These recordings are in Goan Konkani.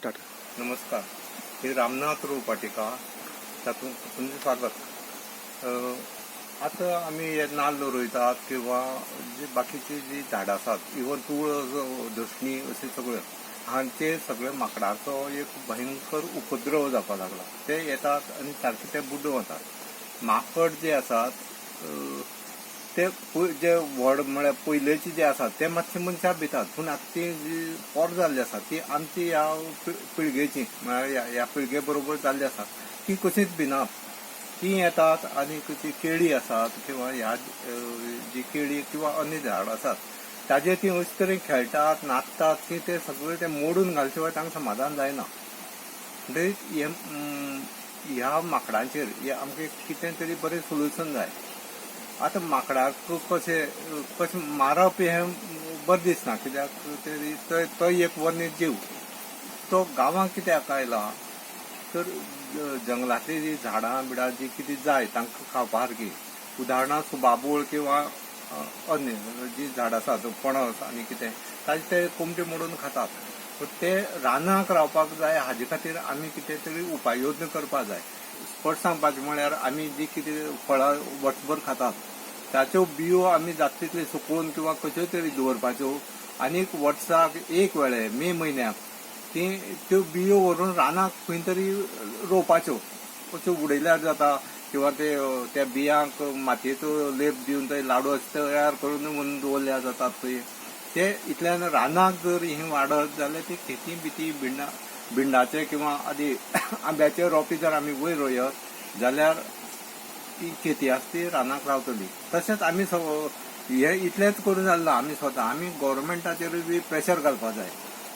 स्टार्ट. नमस्कार, ही रामनाथ रोपवाटिका, तातूंत तुमचें स्वागत. आतां आमी हे नाल्ल रोयतात किंवा जी बाकीची जी झाडां आसात, इवन तुळस, दसणी अशी सगळ्यो हांचे सगळे माकडांचो एक भयंकर उपद्रव जावपाक लागला. ते येतात आनी सारके ते बुड्डून वतात. माकड जे आसात ते जे व्हड म्हळ्यार पयलेचे जे आसात ते मातशे मनशाक भितात, पूण आतां ती जी पोर जाल्ली आसा ती आमची ह्या पिळगेची, म्हळ्यार ह्या पिळगे बरोबर जाल्ली आसा, ती कशीच भिनात. ती येतात आनी ती केळी आसात किंवा ह्या जी केळी किंवा अन्य झाड आसात ताजे ती अशे तरेन खेळटात, नाचतात की ते सगळे ते मोडून घाल शिवाय तांकां समाधान जायना. म्हणटकीर हे ह्या माकडांचेर हे आमकां कितें तरी बरें सोल्युशन जाय. आतां माकडाक कशें कशें मारप हें बरें दिसना, कित्याक ते तो एक वन्य जीव. तो गांवांत कित्याक आयला तर जंगलांतली जी झाडां बिडां जी कितें जाय तांकां खावपा सारकी, उदाहरणां सुबाबूळ किंवा अन्य जी झाडां आसात, पणस आनी कितें, ताजे ते कोमटे मोडून खातात. पूण ते रानाक रावपाक जाय, हाजे खातीर आमी कितें तरी उपाय योजना करपाक जाय. स्पश्ट सांगपाचें म्हळ्यार आमी जी कितें फळां वर्सभर खातात ताच्यो बियो आमी जाता तितल्यो सुकोवन किंवा कश्यो तरी दवरपाच्यो आनीक वर्साक एक वेळे मे म्हयन्याक ती त्यो बियो व्हरून रानाक खंय तरी रोवपाच्यो. अश्यो उडयल्यार जाता किंवा ते त्या बियांक मातयेचो लेप दिवन ते लाडू अशे तयार करून म्हणून दवरल्यार जातात थंय. ते इतल्यान रानाक जर ही वाडत जाल्यार ती खेती बिती भिंडा भिंडाचे किंवा आदी आंब्याचे रोंपे जर आमी वयर रोयत जाल्यार ती खेती आसा ती रानाक रावतली. तशेंच आमी हे इतलेंच करून जालें ना, आमी स्वता आमी गोवोरमेंटाचेरूय बी प्रेशर घालपाक जाय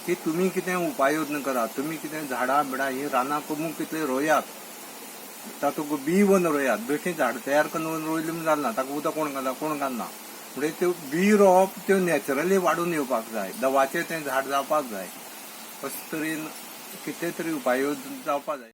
की तुमी कितें उपाय योजना करात, तुमी कितें झाडां बिडां ही रानां कमूक कितले रोयात, तातूंत बी वन रोयात. बेठीं झाड तयार करून रोयली म्हूण जालना, ताका उदक कोण घालता? कोण घालना. म्हणजे त्यो बी रोवप, त्यो नॅचरली वाडून येवपाक जाय, दवाचें तें झाड जावपाक जाय. अशे तरेन कितें तरी उपाय जावपाक जाय.